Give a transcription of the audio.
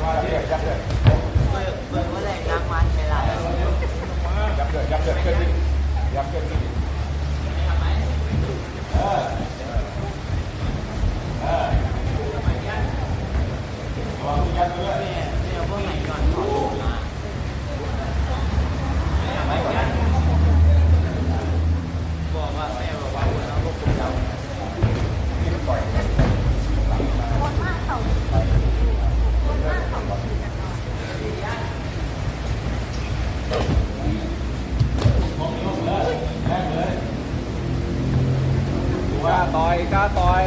ເບິ່ງວ່າແລງນາງວານໃສ່ຫຼາຍ ຍັບເດີ ຍັບເດີ ເຄື່ອນທີ່ ຍັບເຄື່ອນທີ່ ເອີ ເອີ ລະວັງມືຍັບເດີ ແມ່ ແມ່ບໍ່ໃຫ້ຍ້ອນເຂົາລົງມາ ບອກວ່າ ແມ່ບອກວ່າ ຄົນເຮົາບໍ່ຄົນເຮົາ ກ້າຕ່ອຍ ກ້າຕ່ອຍ.